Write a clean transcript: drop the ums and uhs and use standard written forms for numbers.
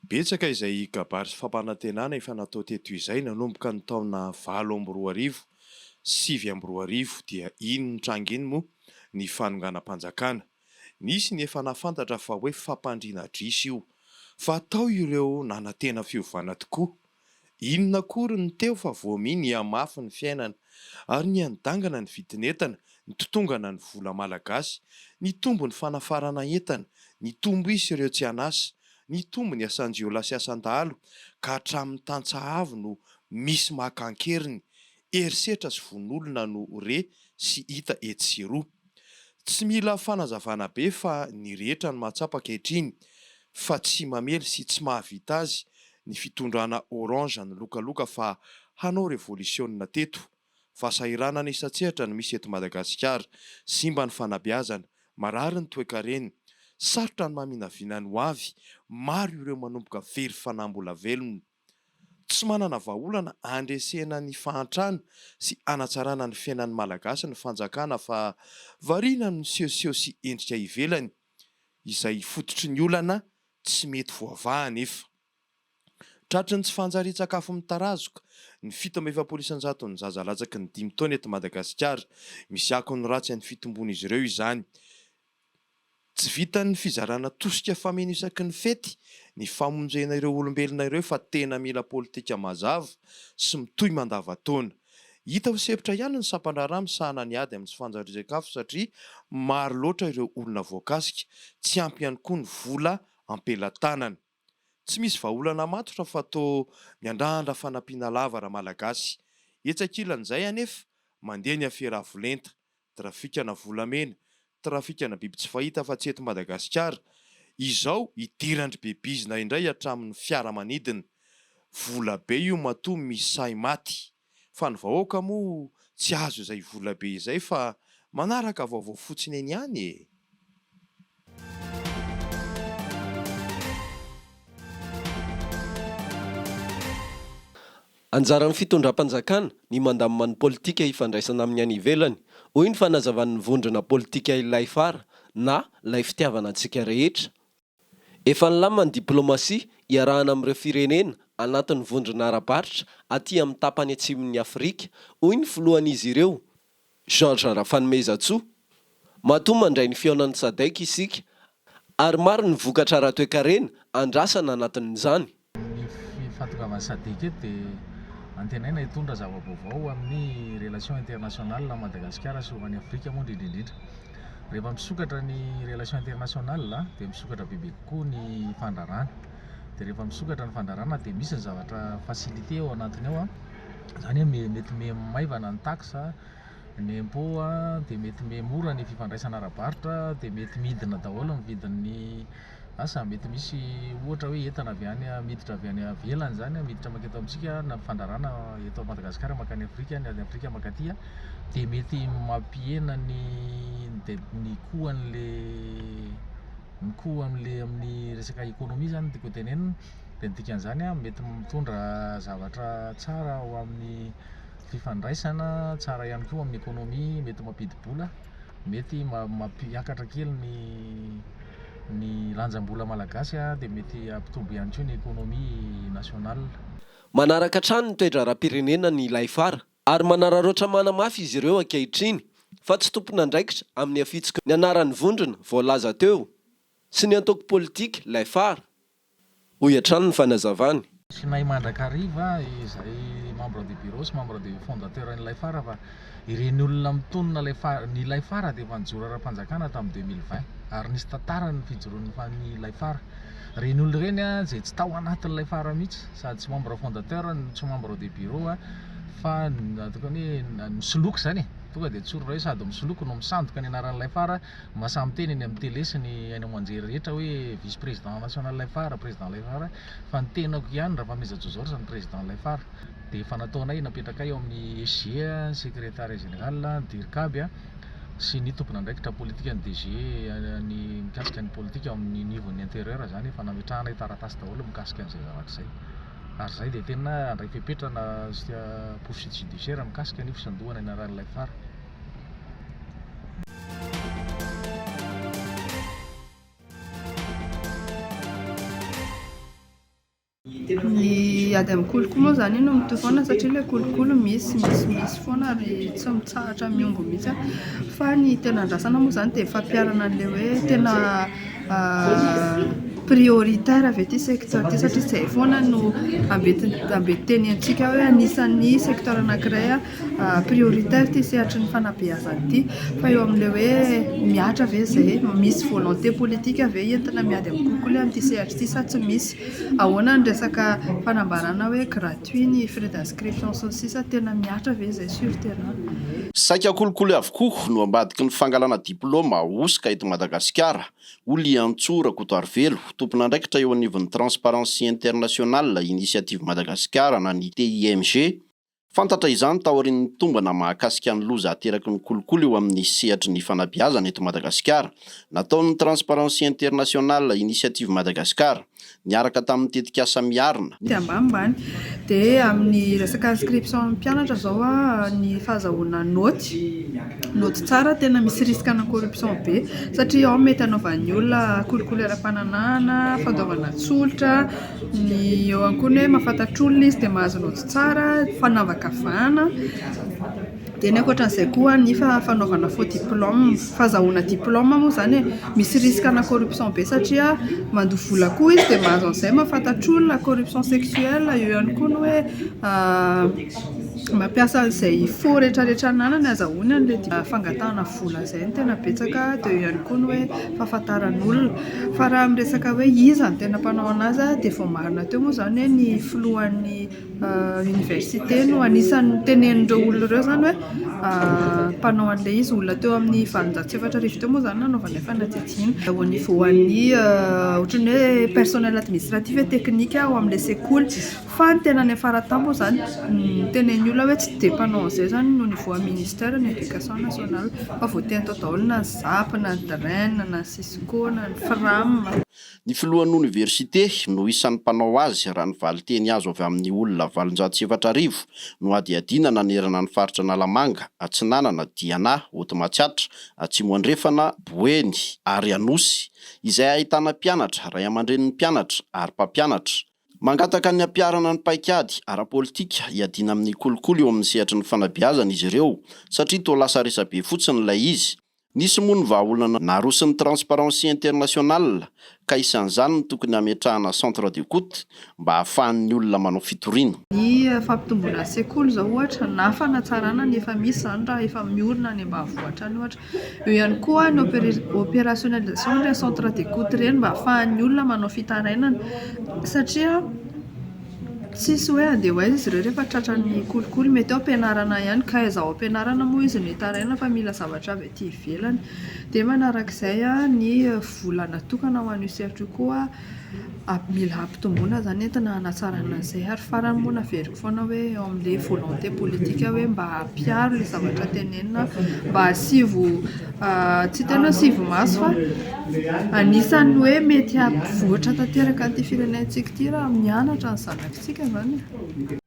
Betsaka izay kabary sy fampanantenana efa natao teto izay nanomboka ny taona 2008, 2009 dia iny nitranga iny moa ny fanonganam-panjakana. Nisy ny efa nahafantatra fa hoe fampandriana adrisa io. Fa tao ireo nanantena fiovana tokoa. Inona akory ny teo fa voamia nihamafy ny fiainana ary niha-nidangana ny vidin'entana, nitotongana ny vola malagasy, nitombo ny fanafarana entana, nitombo isa ireo tsy an'asa, nitombo ny asan-jiolahy sy asan-dahalo ka hatramin'ny tantsaha avy no misy maka an-keriny, herisetra sy vono olona no re sy hita etsy sy eroa. Tsy mila fanazavana be fa ny rehetra no mahatsapa ankehitriny fa tsy mamely sy tsy mahavita azy ny fitondrana orange nilokaloka fa hanao revolisiona teto. Fahasahiranana isan-tsehatra no misy eto Madagasikara, simba ny fanabeazana, marary ny toekarena, sarotra ny maminavina ny ho avy, maro ireo manomboka very fanahy mbola velona. Tsy manana vahaolana handresena ny fahantrana sy hanatsarana ny fiainan'ny Malagasy ny fanjakana fa variana amin'ny sehoseho sy endrika ivelany, izay fototry ny olana tsy mety voavaha anefa. Tratry ny tsy fanjarian-tsakafo mitarazoka ny 47 isan-jaton'ny zaza latsaky ny dimy taona eto Madagasikara. Misy akony ratsy amin'ny fitombon'izy ireo izany. Tsy vitan'ny fizarana tosika fameno isaky ny fety ny famonjena ireo olombelona ireo fa tena mila politika mazava sy mitohy mandavantaona. Hita ho sempotra ihany ny sampan-draharaha misahana ny ady amin'ny tsy fanjarian-tsakafo satria maro loatra ireo olona voakasika, tsy ampy ihany koa ny vola am-pelatanana. Tsy misy vahaolana matotra fa toa miandrandra fanampiana lava Ramalagasy. Etsy ankilan'izay anefa, mandeha ny afera avo lenta, trafikana volamena, trafikana biby tsy fahita afa-tsy eto Madagasikara. Izao idiran-dry be bizina indray hatramin'ny fiaramanidina. Vola be io matoa misy sahy maty. Fa ny vahoaka moa tsy azo izay vola be izay fa manaraka vaovao fotsiny eny ihany e! Anjaran'ny fitondram-panjakana ny mandamina ny politika ifandraisana amin'ny any ivelany, hoy ny fanazavan'ny vondrona politika Ilay Fara na Lay Fitiavana Antsika Rehetra. Efa nilamina ny diplaomasia iarahana amin'ireo firenena anatin'ny vondrona ara-barotra aty amin'ny tapany atsimon'i Afrika, hoy ny filohan'izy ireo, Georges Rafanomezantsoa, Matoa mandray ny fihaonan'ny Sadec isika ary maro ny vokatra ara-toekarena andrasana anatin'izany. Ny fahatongavan'ny Sadec eto dia antenaina hitondra zava-baovao amin'ny relation internationale Madagasikara sy ho an'i Afrika moa indrindra indrindra. Rehefa misokatra ny relation internationale dia misokatra bebe kokoa ny fandrarana. Dia rehefa misokatra ny fandrarana dia misy ny zavatra facilité ao anatiny ao. Izany hoe mety miha maivana ny taxe, ny impôt dia mety miha mora ny fifandraisana ara-barotra, dia mety midina daholo ny vidin'ny asa, mety misy ohatra hoe entana avy any miditra avy any ivelany izany miditra manketo amintsika na fandrarana eto Madagasikara mankany Afrika, ny any Afrika mankaty dia mety mampihena ny ny coût an'ilay ny coût amin'ilay amin'ny resaka économie izany no tiako hotenenina. Dia ny dikan'izany mety mitondra zavatra tsara ho amin'ny fifandraisana, tsara ihany koa amin'ny économie, mety mampidi-bola, mety mampiakatra kely ny ny lanjam-bola malagasy dia mety hampitombo ihany koa ny économie nationale. Manaraka hatrany ny toe-draharaham-pirenena ny Lay Fara ary manararaotra manamafy izy ireo ankehitriny fa tsy tompon'andraikitra amin'ny afitsiky ny anaran'ny vondrona voalaza teo sy ny antoko politika Lay Fara. Hoy hatrany ny fanazavany. Sinay mandrakariva izay membre du bureau sy membre du fondateur ny Lay Fara fa ireny olona mitonona lay fara, ny Lay Fara dia efa nijoro ara-panjakana tamin'ny 2020 ary nisy tantarany ny fijoroan'ny ny Lay Fara. Ireny olona ireny izay tsy tao anatin'ny Lay Fara mihitsy sady tsy membre fondateur no tsy membre du bureau fa tokony hoe misoloky izany e, tonga dia tsorina hoe sady misoloky no misandoka ny anaran'ny Lay Fara. Mahasahy miteny eny amin'ny télé sy ny haino aman-jery rehetra hoe vice président national Lay Fara, président Lay Fara, fa ny tenako ihany Rafamezantsoa Georges no président Lay Fara. Dia efa nataonay, napetrakay ao amin'ny SG, ny secrétariat général, ny dircab sy ny tompon'andraikitra politika ny DG ny mikasika ny politika ao amin'ny nivon'ny intérieur izany efa nametrahanay taratasy daholo mikasika an'izay zavatra izay. Ary izahay dia tena handray fepetra na poursuite judiciaire mikasika an'io fisandohana ny anaran'ny Lay Fara. Ny ady amin'ny kolikoly moa izany no mitohy foana satria ilay kolikoly misy, misy, misy foana ary tsy mitsahatra mihombo mihitsy. Fa ny tena andrasana moa izany dia ny fampiharana an'ilay hoe tena prioritaire ve ity secteur ity satria izay foana no ambeti-tenintsika hoe anisan'ny secteur anankiray prioritaire ity sehatry ny fanabeazana ity. Fa eo amin'ilay hoe mihatra ve izay, misy volonté politique ve entina miady amin'ny kolikoly amin'ity sehatra ity sa tsy misy? Ahoana ny resaka fanambarana hoe gratuit ny frais d'inscription sy ny sisa, tena mihatra ve izay sur terrain? Saika kolikoly avokoa no ambadiky ny fangalana diplaoma hosoka eto Madagasikara, hoy Liantsoa Rakotoarivelo, tompon'andraikitra eo anivon'ny Transparency International Initiative Madagascar na ny TIMG. Fantatra izany taorian'ny tombana mahakasika ny loza ateraky ny kolikoly eo amin'ny sehatry ny fanabeazana eto Madagasikara, nataon'ny Transparency International Initiative Madagascar, niaraka tamin'ny tetikasa Miarina. Dia ambanimbany. Dia amin'ny resaka inscription amin'ny mpianatra izao ny fahazahoana naoty, naoty tsara tena misy risque ana corruption be satria ao mety hanaovan'ny olona kolikoly ara-pananahana, fandoavana tsolotra, Ny eo ihany koa ny hoe mahafantatr'olona izy dia mahazo naoty tsara, fanavakavahana. Dia ny ankoatran'izay koa ny fanaovana faux diplôme, fahazahoana diplôme moa izany e, misy risque ana corruption be satria mandoa vola koa izy dia mahazo an'izay, mahafantatr'olona, corruption sexuelle, eo ihany koa ny hoe mampiasa an'izay faux rehetrarehetra ananany ahazahoany an'ilay fangatahana vola izay no tena betsaka, dia eo ihany koa ny hoe fahafantaran'olona. Fa raha miresaka hoe iza no tena mpanao an'azy dia voamarina teo moa izany hoe ny filohan'ny université no anisan'ny notenenin'ireo olona ireo izany hoe mpanao an'ilay izy. Olona teo amin'ny 4800 teo moa izany nanaovanay fanadihadiana. Au niveau an'ny ohatran'ny hoe personnel administratif et technique ao amin'ilay sekoly. Fa ny tena any am-faratampony izany, notenenin'ny olona hoe tsy dia mpanao an'izay izany ny au niveau an'ny ministère ny éducation nationale fa voateny tao daholo na ny zap na ny DREN na ny Cisco na ny Fram. Ny filohan'ny oniversite no isan'ny mpanao azy raha ny valinteny azo avy amin'ny olona 4800 nohadihadiana nanerana ny faritra Analamanga, Atsinanana, Diana, Haute Matsiatra, Atsimo Andrefana, Boeny ary Anosy, izay ahitana mpianatra, ray aman-drenin'ny mpianatra ary mpampianatra. Mangataka ny hampiharana ny paikady ara-politika hiadiana amin'ny kolikoly eo amin'ny sehatry ny fanabeazana izy ireo satria toa lasa resabe fotsiny ilay izy. Nisy moa ny vahaolana naroson'ny Transparency International ka isan'izany ny tokony hametrahana centre d'écoute mba hahafahan'ny olona manao fitoriana. Ny fampitomboana sekoly izao ohatra na fanatsarana ny efa misy izany raha efa miorina any ambanivohitra any ohatra. Eo ihany koa ny opérationnalisation ireny centre d'écoute ireny mba ahafahan'ny olona manao fitarainana satria tsisy hoe handeha ho aiza izy ireo rehefa tratran'ny kolikoly. Mety ao am-pianarana ihany ka aiza ao am-pianarana moa izy no hitaraina fa mila zavatra avy aty ivelany. Dia manarak'izay ny vola natokana ho an'io sehatra io koa mila ampitomboina izany entina hanatsarana an'izay ary farany moa naveriko foana hoe eo amin'ilay volonté politique hoe mba hampiharo ilay zavatra tenenina mba asivo tsy tena hoe asivo maso fa anisan'ny hoe mety hampivoatra tanteraka an'ity firenentsika ity raha mianatra ny zanakitsika izany e.